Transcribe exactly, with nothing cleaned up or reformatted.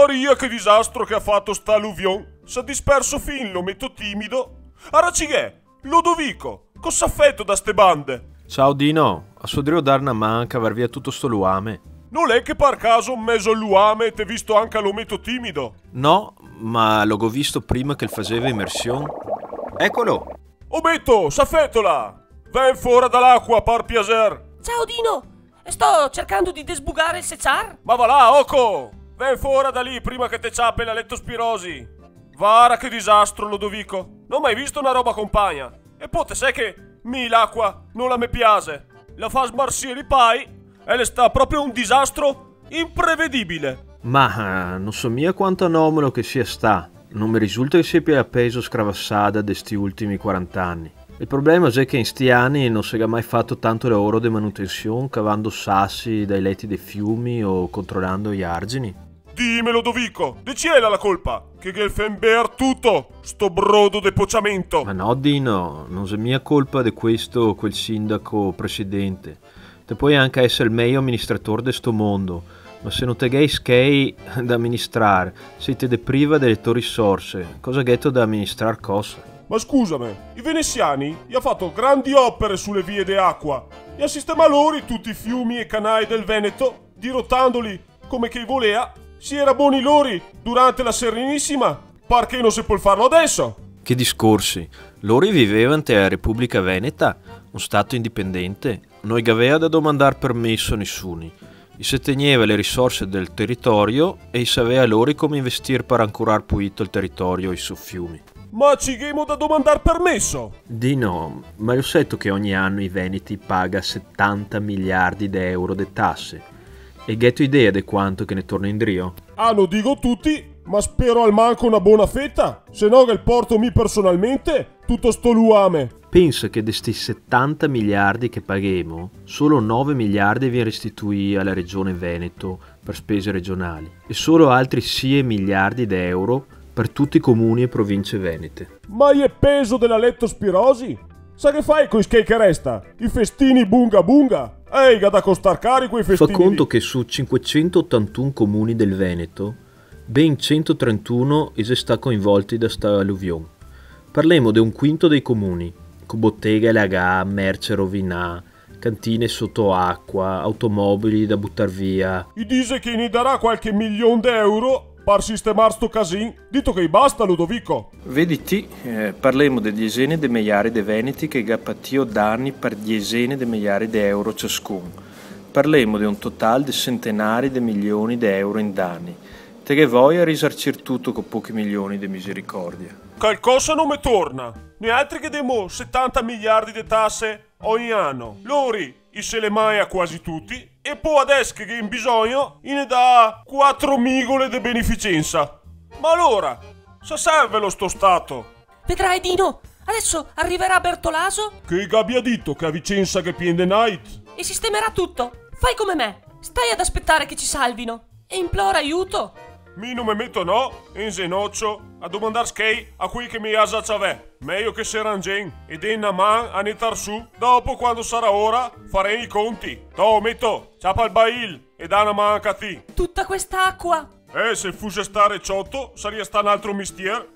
Maria, che disastro che ga fato sta aluvion! S'à disperso fin l'ometo timido. Ara ci gh'è, Lodovico, cosa feto da ste bande? Ciao Dino, a so drio dar na man a cavar via tuto sto luame. No l'è che par caso in mezo al luame te visto anca l'ometo timido? No, ma lo go visto prima che el faseva imersion. Ecolo! Ometo, safetola! Ven fora da l'acua, par piaser! Ciao Dino! Sto cercando di desbugare el seciar. Ma va là, oco! Ven fora da lì prima che te ciape la letospirosi! Vara che disastro, Lodovico! No go mai visto na roba compagna! E po te sè che mi l'acua no la me piase! La fa smarsire i pai, e l'è stà proprio un disastro imprevedibile! Ma, eh, no so mia quanto anomalo che sia stà. No me risulta che sia pì la pezo scravasada de sti ultimi quaranta ani. El problema xe che in sti ani no se ga mai fato tanto laoro de manutension cavando sasi dai leti de fiumi o controlando i argini. Dime, Lodovico, de ci ela la colpa? Che ghe fe inber tuto sto brodo de pociamento! Ma no, Dino, no xe mia colpa de questo o quel sindaco o presidente. Te pol anca eser el mejo aministrator de sto mondo, ma se no te ghè i schei da aministrar, se i te depriva dele to risorse, cosa gheto da aministrar cosa? Ma scusame, i venesiani i à fato grandi opere su le vie de acua, i à sistemà lori tuti i fiumi e canai del Veneto, dirotandoli come che i volea, se i era boni lori durante la Serenisima, parché no se pol farlo adeso? Che discorsi! Lori i viveva inte la Republica Veneta, un stato indipendente, no i gavea da domandar permeso a nisuni. I se tegneva le risorse del teritorio e i savea lori come investir par ancorar puito el teritorio e i so fiumi. Ma ci ghemo da domandar permeso? Dino, ma lo seto che ogni ano i veneti i paga setanta miliardi de euro de tase? E gheto idea de quanto che ne torna indrio? Ah, no digo tuti, ma spero almanco na bona feta, se no ghe porto mi personalmente tuto sto luame. Pensa che de sti setanta miliardi che paghemo, solo nove miliardi vien restituì a la Regione Veneto par spese regionali e solo altri sie miliardi de euro par tuti i comuni e province venete. Ma i è pezo de la letospirosi? Sa che fai coi schei che resta? I festini bunga bunga? Ehi, ga da costar cari quei festini lì. Fa conto che su cinquecentoottantun comuni del Veneto, ben centotrentun i xe stà coinvolti da sta aluvion. Parlemo de un quinto dei comuni, co botega alagà, merce rovinà, cantine soto acua, automobili da butar via. I dixe che i ne darà qualche milion de euro par sistemar sto casin, dito che i basta, Ludovico. Vedi ti, eh, parlemo de diexene de mejari de veneti che ga patìo dani par diexene de mejari de euro ciascun. Parlemo de un total de sentenari de milioni de euro in dani. Te ghe voia risarcir tuto co pochi milioni de misericordia? Calcosa no me torna. Nialtri che demo setanta miliardi de tase ogni ano. Lori i se le magna quasi tuti, e po adès che ghe n'è bisogno, i ne dà quatro migole de beneficensa. Ma alora, sa servelo sto Stato? Vedrai, Dino, adeso rivarà Bertolaso. Che i gabia dito che a Vicensa ghe pien de nait. E sistemerà tuto. Fai come me. Stai ad aspetare che ci salvino. E implora aiuto. Mi no me meto, no, in zenocio a domandar schei a quei che me ga za ciavè. Mejo che se rangem e den na man a netar su. Dopo, quando sarà ora, farem i conti. Toh, Meto, ciapa el bail e dà na man anca a ti. Tuta questa acua! Eh, se fuse stà recioto, saria stà n'altro mistier.